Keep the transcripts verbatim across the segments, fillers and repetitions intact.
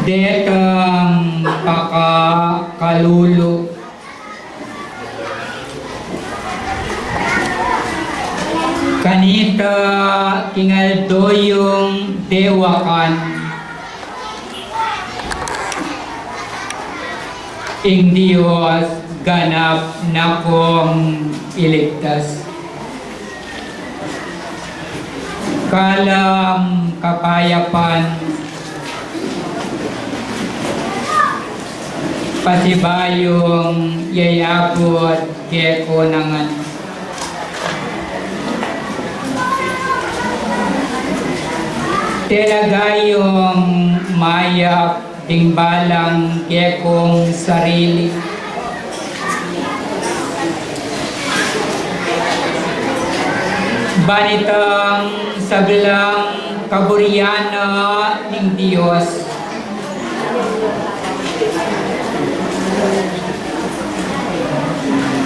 Detang pakakalulu kanita king aldo yung dewakan, ing Dios ganap na kung iligtas. Kalam kapayapan, pasibayung yayabut kekonangan. Tela gayung mayap ding balang kekong sarili. Ban itang sablang kaburian na ning Dios,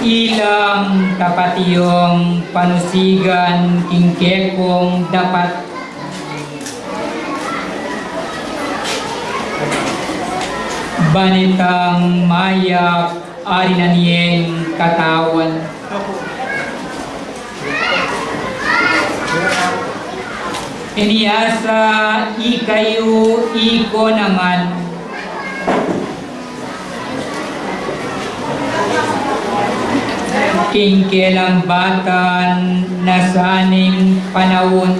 ilang tapat yung panusigan king kekong dapat. Ban itang mayap ari na niyeng katawan. Inya sa ikayu ikonangan king kelambatan na saning panaun.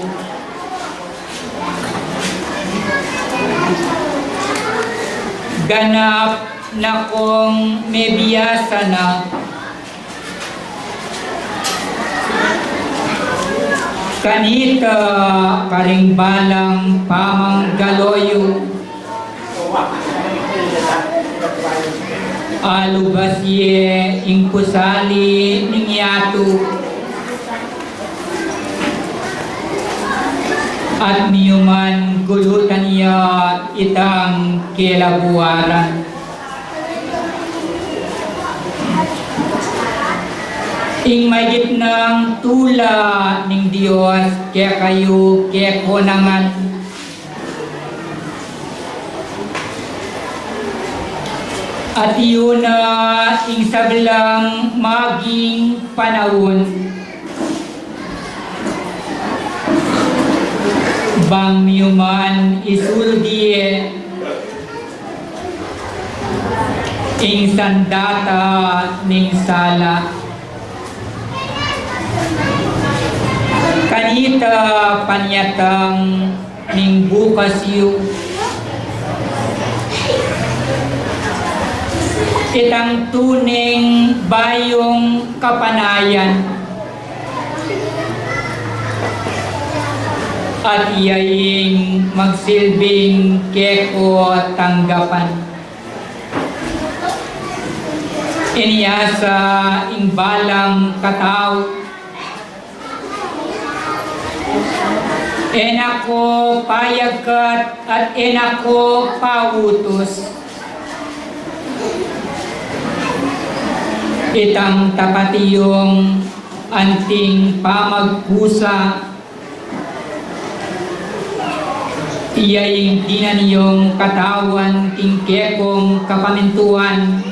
Ganap na kung mebiasa na kanita karing balang pamanggalo yu. Alubas ye ing pusali ning yatu, at miyuman gulutan ya itang kelabuaran. Ing maigit nang tula ning Dios kekayu kekonangan, at yu na ing sablang maging panaun, bang miyuman isulud ye ing sandata ning sala. Kanita panyatang ning bukas yu, itang tuning bayung kapanayan, at iya ing magsilbing keko tanggapan. Inya sa ing balang katau, e na ko payagkat at e na ko pautus. Itang tapat yung anting pamagkusa, iya ing dinan yung katawan king kekong kapamintuan,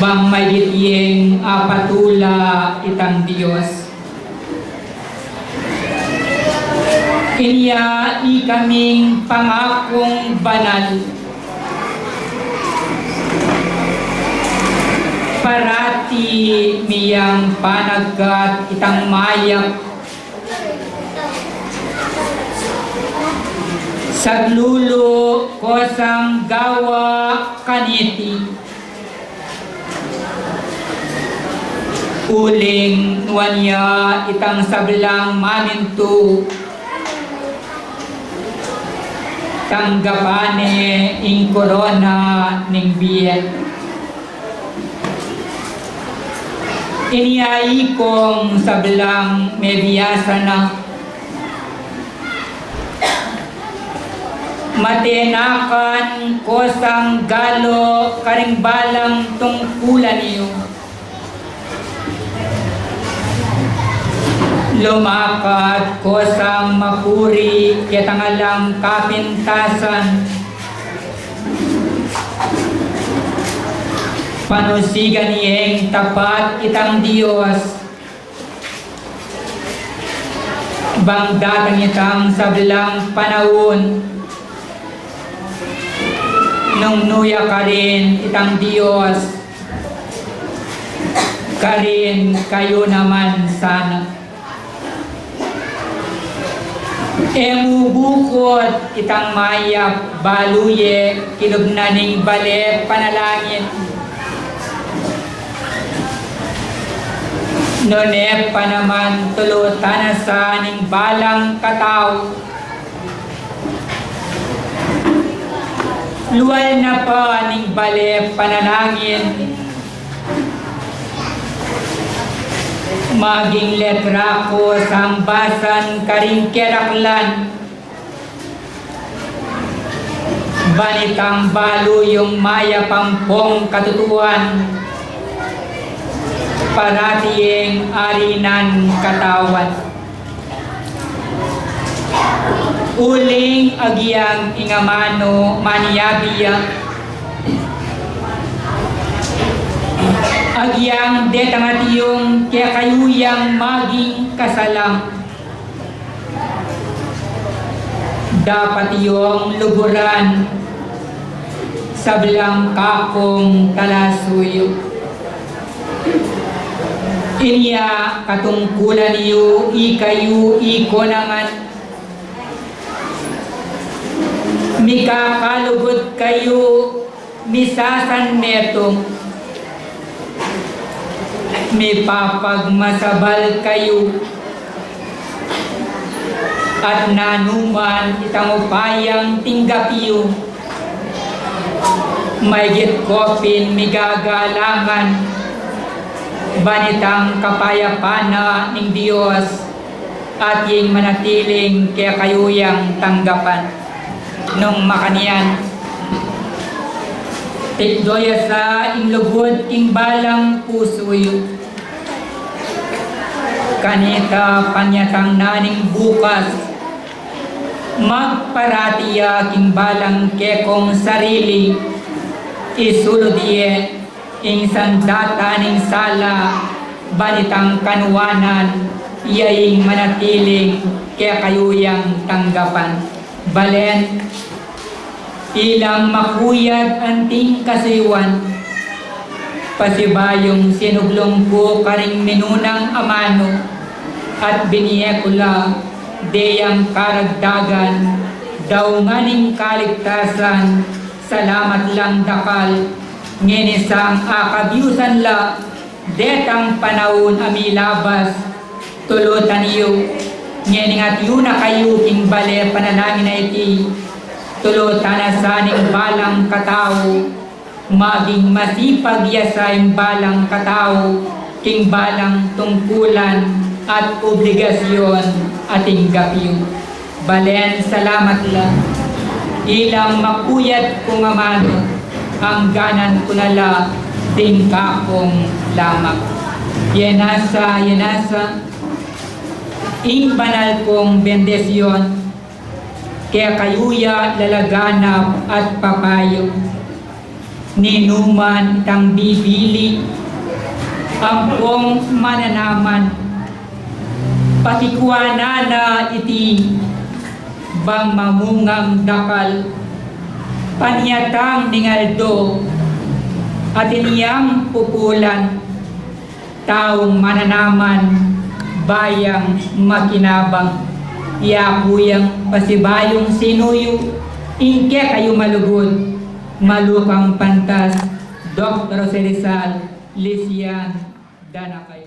bang maigit yeng apatula itang Dios. Inya ikaming pangakung banal, parati miyang panagkat itang mayap, saglulu ko sang gawa kaniti. Uling nuan ya itang sablang mamintu, tanggapan ne ing korona ning bie. Inya ikong sablang mebiasa na, matenakan ko sang galo karing balang tungkulan yu. Lumakad kusang mapuri ketang alang kapintasan. Panusigan yeng tapat itang Dios. Bang datang itang sablang panaun, nung nu ya karin itang Dios, karin kayu naman sana. E mu bukut itang mayap balu ye kilub na ning bale panalangin. Nune pa naman tulutan na sa ning balang katau. Lual na pa ning bale panalangin. Maging letra ku sang basan karing keraklan. Ban itang balu yung mayap ampong katutuan, parati yeng arinan katawan. Uling agyang ing amanu manyabi ya, agyang detang atiu kekayu yang maging kasalang. Dapat yung luguran sablang kakung talasuyu. Inya katungkulan yu, ikayu, iko naman. Mikakalugud kayu, misasan metung, mipapagmasabal kayu, at nanuman itang upayang tinggap yu, maigit ko pin migagalangan, ban itang kapayapan na ning Dios at ing manatiling kekayu yang tanggapan. Nung makanyan, tikdo ya sa ing lugud king balang pusu yu. Kanita panyatang na ning bukas, magparati ya king balang kekong sarili, isulud ye ing sandata ning sala, ban itang kanuanan ya ing manatiling kekayu yang tanggapan. Balen, ilang makuyad anting kasuyuan, pasibayung sinuglung ku karing minunang amanu, at binie ku la deyang karagdagan, daungan ning kaligtasan, salamat lang dakal, ngeni sang akabiusan la, detang panaun a milabas, tulutan yu, ngening atiu na kayu king bale panalangin a iti, tulutan na sa ning balang katau, maging masipag ya sa ing balang katau, king balang tungkulan at obligasyon a tinggap yu. Balen, salamat la. Ilang makuyad kung amanu, angganan ku na la ding kakung lamak. Yenasa, yenasa, ing banal kung bendisyon, kekayu ya lalaganap at papayu. Ninuman itang bibili, ampong mananaman, pakikuanan na iti bang mamungang dakal, panyatang ning aldo, atin yang pupulan, taung mananaman, bayang makinabang. Yaku yang pasibayung sinuyu, ing kekayu malugud, malukang pantas, Doktor Jose Rizal, Lisian, dana kayu.